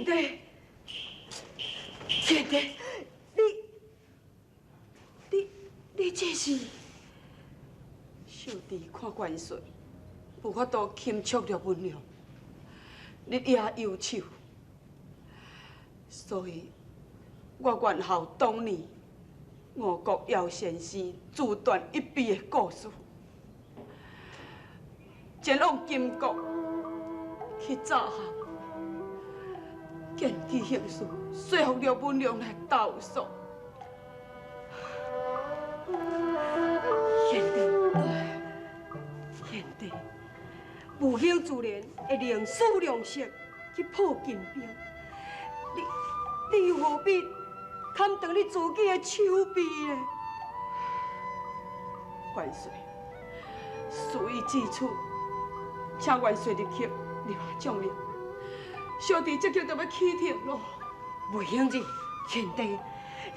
贤弟，贤弟，你这是？小弟看元帅无法度擒捉廖文良，日夜忧愁，所以我愿效当年吴国姚先生自断一臂的故事，前往金国去诈降，见机行事，说服廖文良来投降。贤弟，贤弟，武兴自然会明事良策去破金兵，你又何必砍断你自己的手臂呢？元帅，事已至此，请元帅入阁立下将令，小弟这刻就欲起程咯。袂用的，贤弟，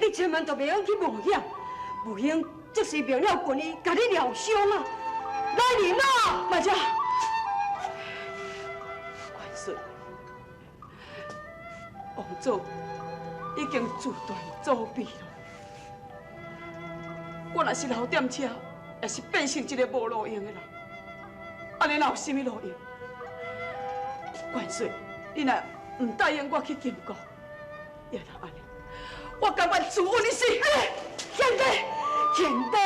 你千万就袂用去冒险，武兴这时命了军医，共你疗伤啊！来人啊！慢着，元帅，王祖已经自断左臂了。我若是留踮遮，也是变成一个无路用的人。按呢哪有啥物路用？元帅，你若毋答应我去金国，也若按呢，我甘愿自刎一死。贤弟，贤弟，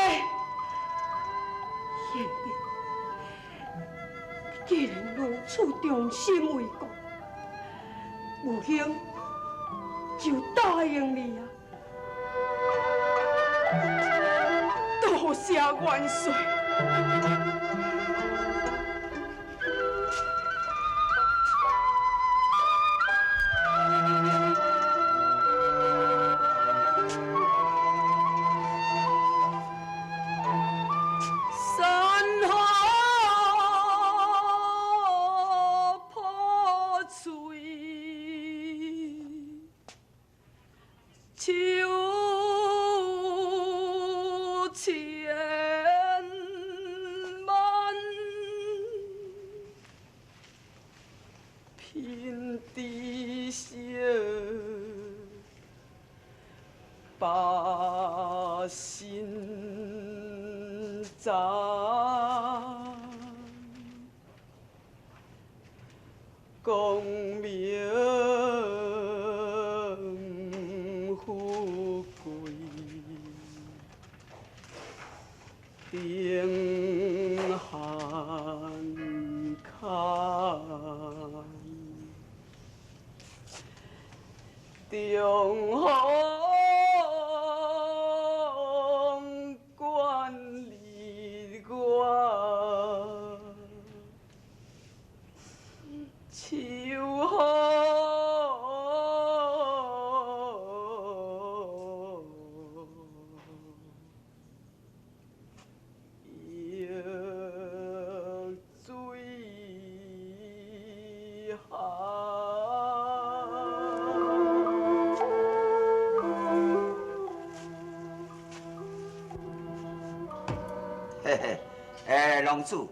贤弟，你既然如此忠心为国，武兴就答应你啊！多谢元帅。山河破碎，秋千万，贫地小，把心残。功名富贵，丁寒坎，中风管日月，秋风易水寒。嘿嘿，哎，龙主，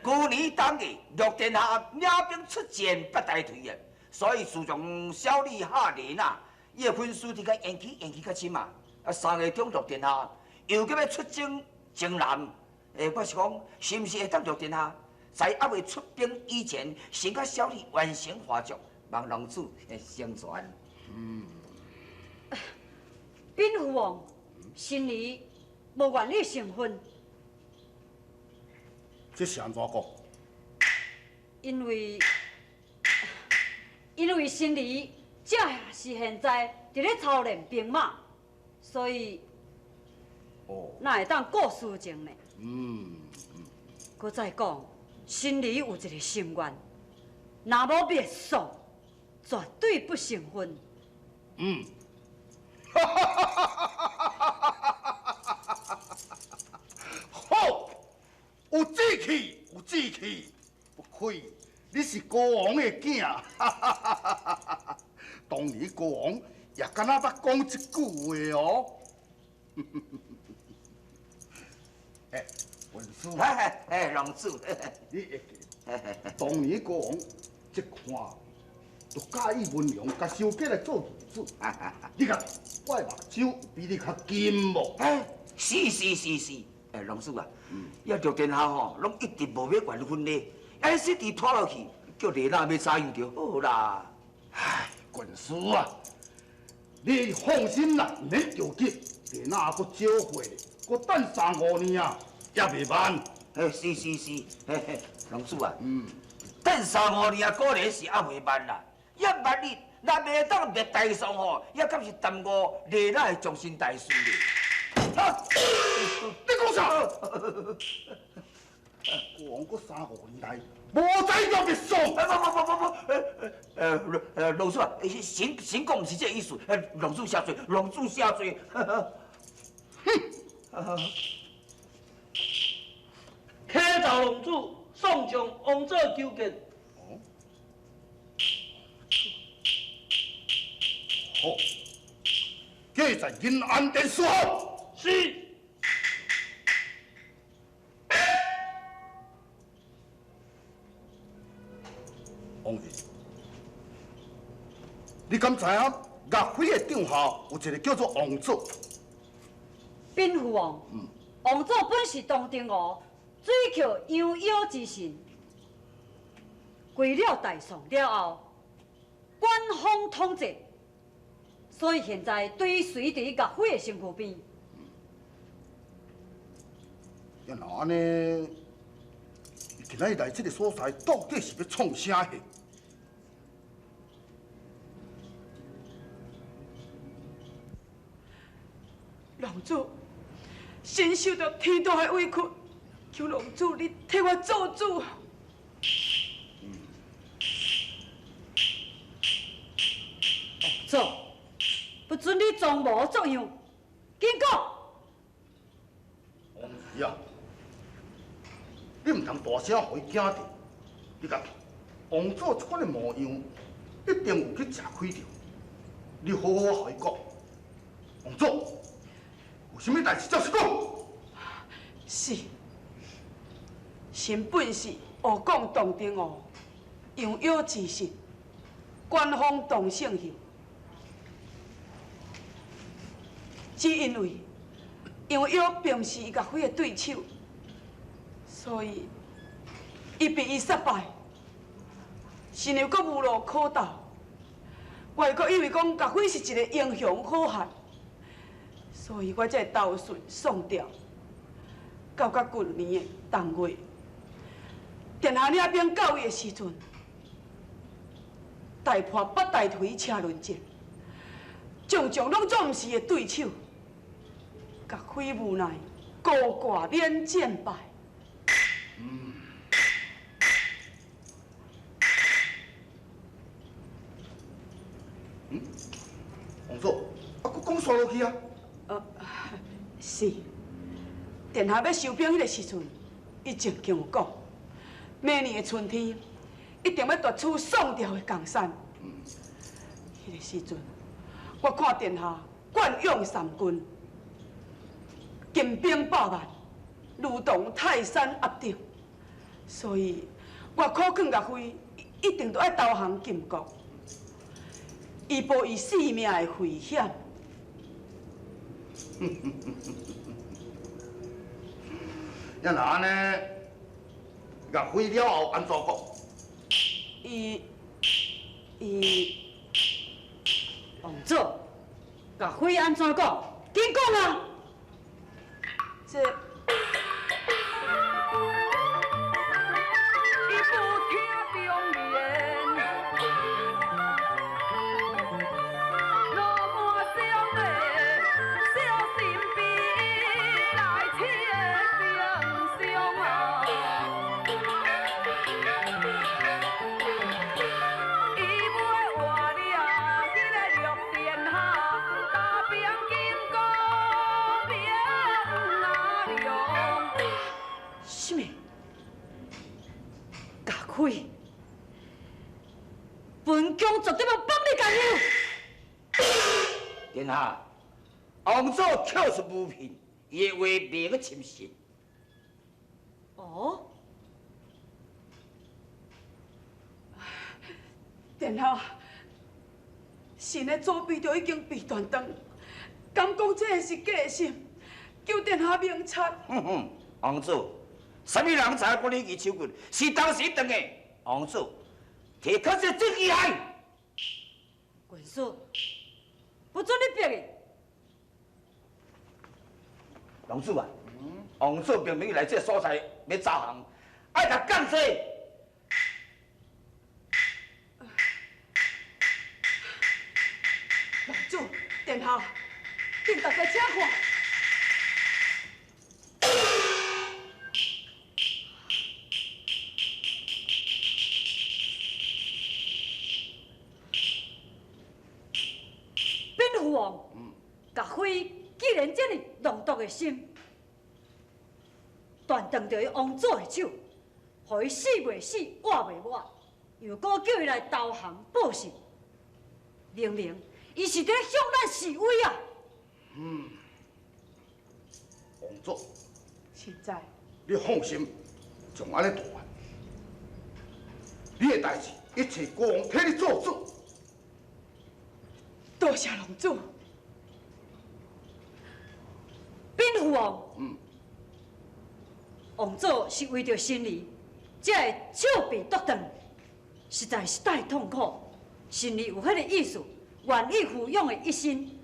旧年冬月，陆殿下领兵出战八大队啊，所以自从小李下令啊，伊的婚事伫甲延期延期较深啊。啊，3月中陆殿下又阁欲出征征南，欸，我是讲，是毋是会当陆殿下在犹未出兵以前，先共小李完成华族，望龙主成全。禀父王，新儿无愿意成婚。这是按怎讲？因为新儿这是现在伫咧操练兵马，所以哪会当顾事情呢？阁再讲，新儿有一个心愿，若无灭宋，绝对不成婚。好，有志气，有志气，不愧你是国王的囝。当年国王也敢若捌讲这句话哦。哎，文书，哎，龙主，你会记？当年国王一看，就就佮意文良，共收起来做儿子。你看我的目睭比你较金无？哎，是是是是，哎，龙叔啊，遐陆殿下吼，拢一直无欲完婚礼，按呢一直拖落去，叫丽娜欲怎样就好啦。唉，军师啊，你放心啦，毋免著急，丽娜阁少岁，阁等三五年啊，也袂慢。嘿，是是是，嘿嘿，龙叔啊，等三五年啊，果然是犹袂慢啦。犹万一若袂当灭大宋吼，犹敢是耽误丽娜的终身大事咧。你讲啥？国王阁三五年内无才调灭宋。不不不不不，龙叔啊，神神讲毋是这个意思，龙主下罪，龙主下罪。哼！启奏龙主，宋将王佐求见。哦。好，记在银安殿伺候。是。王爷，你敢知影岳飞的帐下有一个叫做王佐？禀父王，王佐本是东定吴水寇杨妖之臣，归了大宋了后，官封统制，所以现在追随伫岳飞的身躯边。啊，若按呢，伊今仔日来这个所在，到底是欲创啥货？龙主，臣受到天大的委屈，求龙主你替我做主。王祖，不准你装模作样，紧讲。王妃啊，你毋通大声予伊惊著。你看，王祖这款的模样，一定有去食亏著。你好好予伊讲，王祖。有啥物代志，照实讲。是，臣本是吴广东定王，杨妖之臣，官封东胜侯。只因为杨妖并毋是伊岳飞的对手，所以伊被伊杀败，臣又阁无路可逃。我又阁以为讲岳飞是一个英雄好汉。所以我才会投顺宋朝，到甲旧年的冬月，殿下领兵到位的时阵，大破北大腿车轮战，众将拢总毋是伊的对手，岳飞无奈孤挂免战败。王祖，啊，阁讲煞落去啊？是，殿下欲收兵彼个时阵，伊曾经有讲，明年的春天一定欲夺取宋朝的江山。彼个时阵，我看殿下惯用三军，精兵百万，如同泰山压顶，所以我苦劝岳飞一定都爱投降金国，以报伊性命的危险。啊，若按呢，岳飞了后按怎讲？伊伊王祖，岳飞按怎讲？紧讲啊！这。本宫绝对无放你共用。殿下，王祖口出无凭，伊的话袂阁深信。哦，殿下，神的左臂就已经被断断，敢讲这个是假心？求殿下明察。哼哼，王子，啥物人知影讲你支手骨是当时断的？王子，提确实证据来。军师，不准你逼伊。王子啊，王子明明来这所在欲招降，爱共降罪。王子，殿下，请大家请看。禀父王，岳飞既然这么浓毒的心，断断著伊王祖的手，予伊死袂死，活袂活，又阁叫伊来投降报信，明明伊是伫咧向咱示威啊！嗯，王祖，现在你放心，将按呢大办，你的代志一切国王替你做主。多谢龙主。禀父王，王祖是为著心儿，才会手臂剁断，实在是太痛苦。心儿有彼个意思，愿意抚养的一心，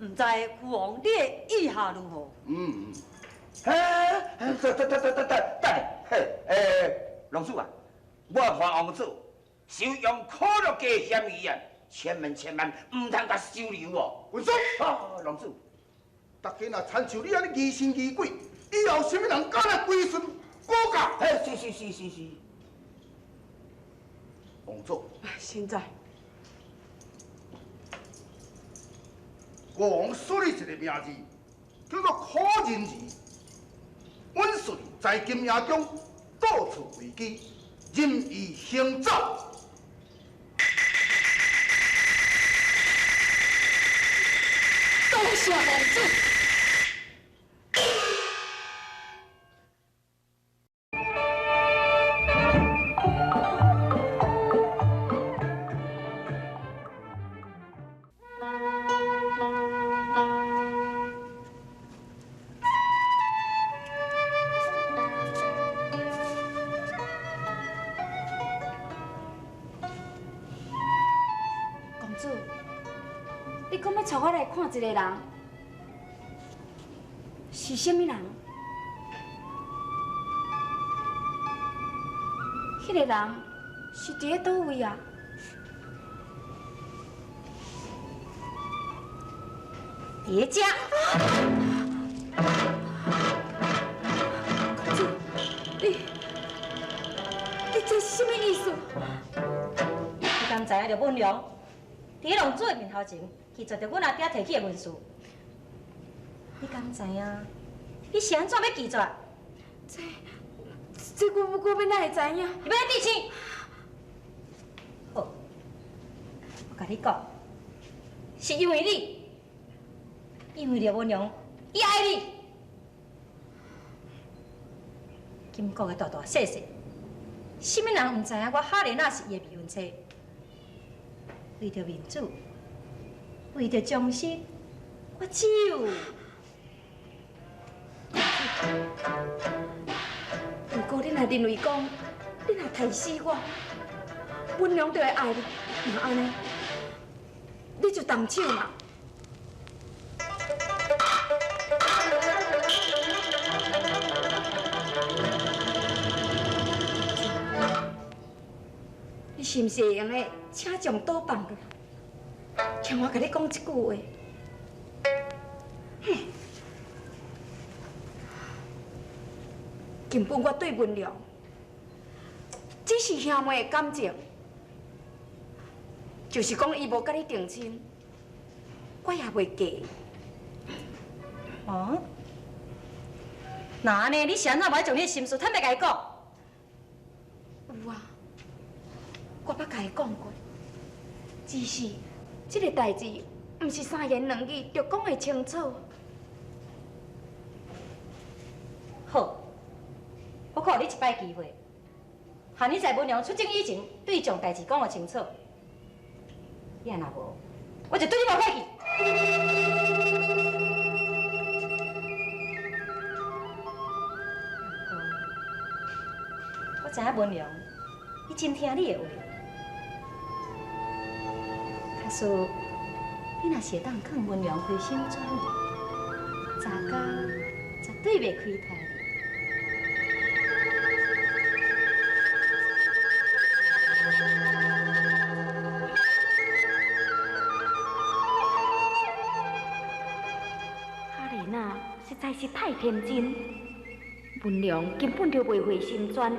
毋知父王你的意下如何？嗯嗯。哎，等等等等等等等，嘿，龙主啊，我看王祖收用苦乐家嫌疑啊，千万千万毋通共收留哦。文叔，啊，龙主，大家若参像你按呢疑神疑鬼，以后啥物人敢来归顺国家？嘿，是是是是是。王祖，现在国王赐你一个名字，叫做可人儿。阮顺在金营中到处为机，任意行走。多谢王主。公主，你讲欲带我来看一个人，是啥物人？彼个人是伫咧佗位啊？伫咧遮。公主，你这是啥物意思？你敢知影廖文良伫咧龙主的面头前拒绝著阮阿爹提起的文书？你敢知影？你是按怎欲拒绝？这我欲哪会知影？你欲来递亲？好，我共你讲，是因为你，因为廖文良，伊爱你。金国的大大细细，啥物人毋知影我哈莲娜是伊的未婚妻？为著面子，为著忠心，我只有。如果你若认为讲，你若刣死我，文良就会爱你，若按呢，你就动手嘛。你是毋是会用得请将刀放落来？听我共你讲一句话。哼！根本我对文良只是兄妹的感情，就是讲伊无佮你定亲，我也袂嫁。哦？那按呢，你是按怎无爱将你的心事坦白共伊讲？有啊，我捌共伊讲过，只是这个代志毋是三言两语就讲会清楚。好，我阁予你一摆机会，限你在文良出征以前，对伊将代志讲予清楚。你若无，我就對你無客氣。我知影文良，伊真聽你的話。假使你若是會當勸文良回心轉意，查家絕對袂虧待你。哈麗娜實在是太天真，文良根本就袂回心轉意。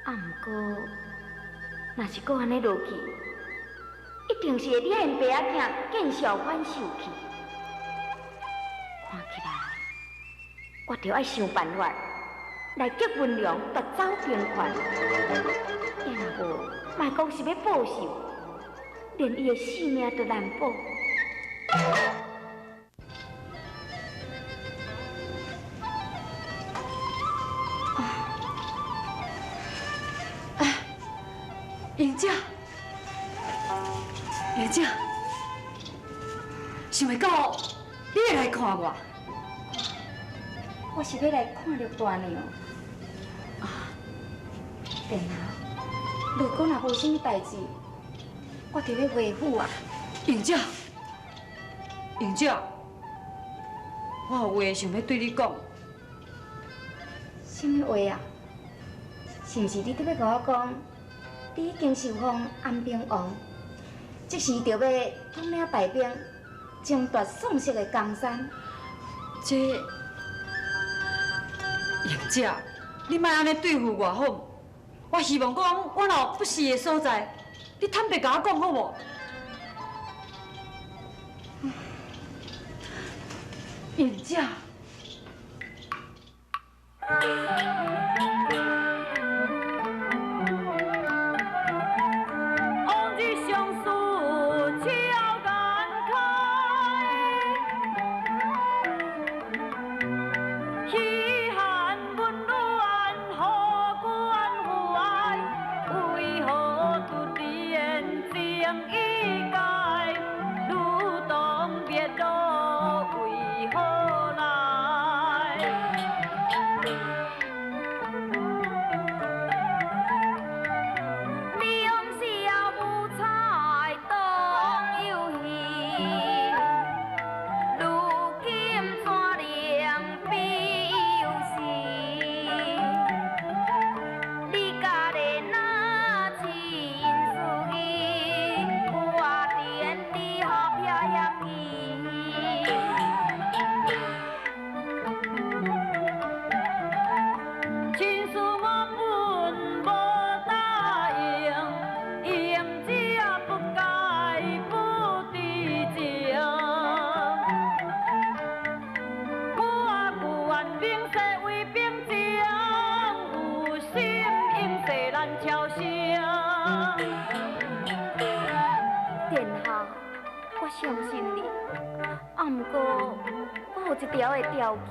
啊，毋過，若是閣按呢落去，一定是會惹𪜶爸仔囝見笑反受氣。看起來，我著愛想辦法來激文良奪走兵權。也若無，莫講是欲報仇，連伊的性命都難保。英姐，英姐，想袂到你會來看我。我是欲來看著大娘。啊，殿下，如果若無啥物代誌，我就欲回府啊。英姐，英姐，我有話想欲對你講。啥物話啊？是毋是你閣欲共我講？你已經受封安平王，這時就欲統領大兵，爭奪宋氏的江山。這英姐，你莫按呢對付我好無？我希望講，我若有不是的所在，你坦白共我講好無？英姐。殿下，我相信你，啊，毋過我有一條的條件。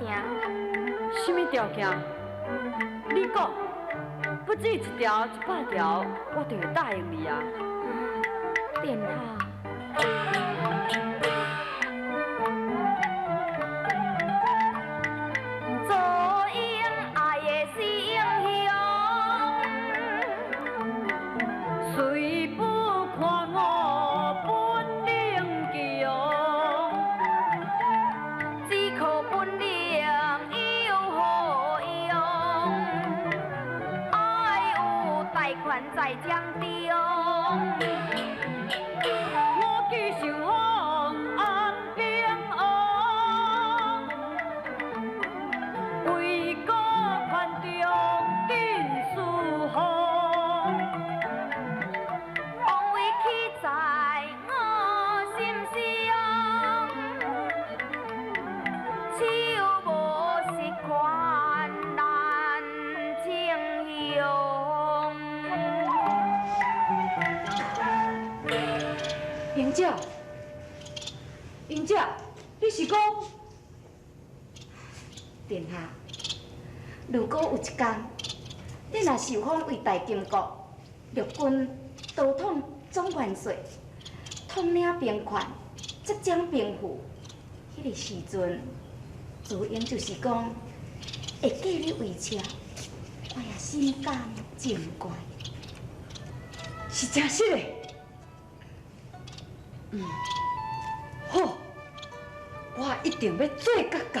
啥物條件？你講，不止一條、100條，我就會答應你啊。殿下。英姐，英姐，你是講？殿下，如果有一天，你若受封為大金國陸軍刀統總元帥，统领兵权、执掌兵符，彼个时阵，自英就是讲会继你为妾，我也心甘情愿。是真实的。嗯，好，我一定欲做甲到。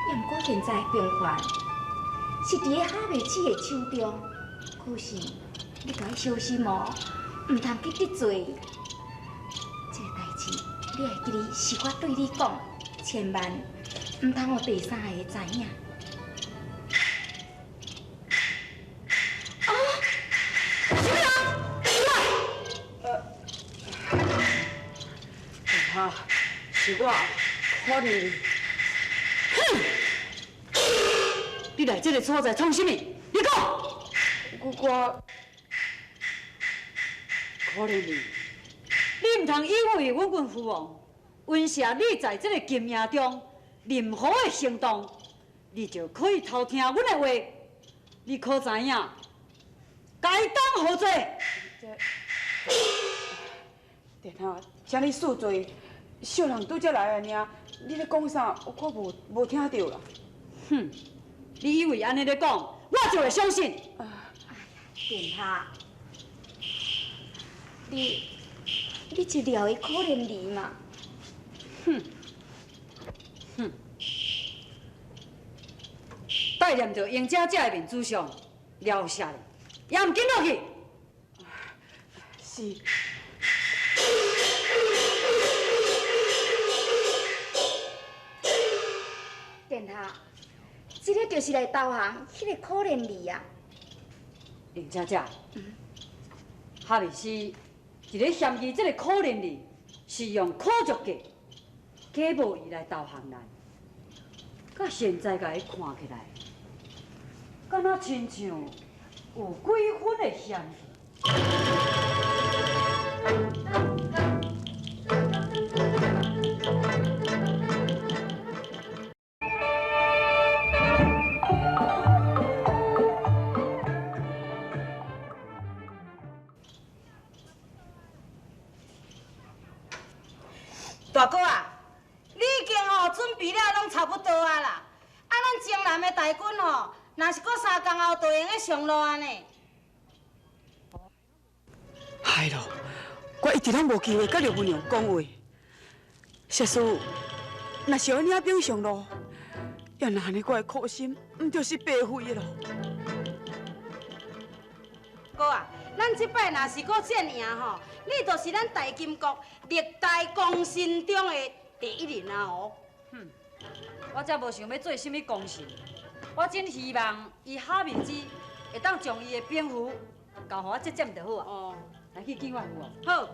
也毋过现在兵权是伫咧哈密市的手中，可是你共伊小心哦，毋通去得罪伊。这个代志，你会记得是我对你讲，千万毋通予第三个知影。啊！什么人？殿下，是我，可怜。哼！你来这个所在创啥物？你讲。我可怜你。你毋通以为阮阮父王允赦你在这个金营中任何的行动，你就可以偷听阮的话。你可知影？该当何罪？殿下，请你恕罪，小人拄才来啊尔，你咧讲啥？我无听著啦。哼！你以为按呢咧讲，我就会相信？殿下，你就撩伊可怜你嘛？哼哼！待念著英姐姐的面子上，撩下咧，也毋紧落去。是。殿下，这个就是来投降彼个可怜你啊！英姐姐，哈密斯伫咧嫌疑这个可怜你是用苦毒计假冒伊来投降咱，到现在共伊看起来，敢若亲像有几分的嫌疑。大哥啊，你已经吼准备了拢差不多啊啦。啊，咱江南的大军吼，若是阁3工后就会用得上路啊呢。害咯，我一直拢无机会佮刘文良讲话。设使若是予领兵上路，也若按呢，我的苦心毋就是白费的咯。哥啊，咱这摆若是阁战赢吼，你就是咱大金国历代功臣中的第一人啊！哦，哼，我才无想欲做啥物功臣，我真希望伊哈密之会当将伊的兵符交予我接掌就好啊。哦，来去见我父王。好。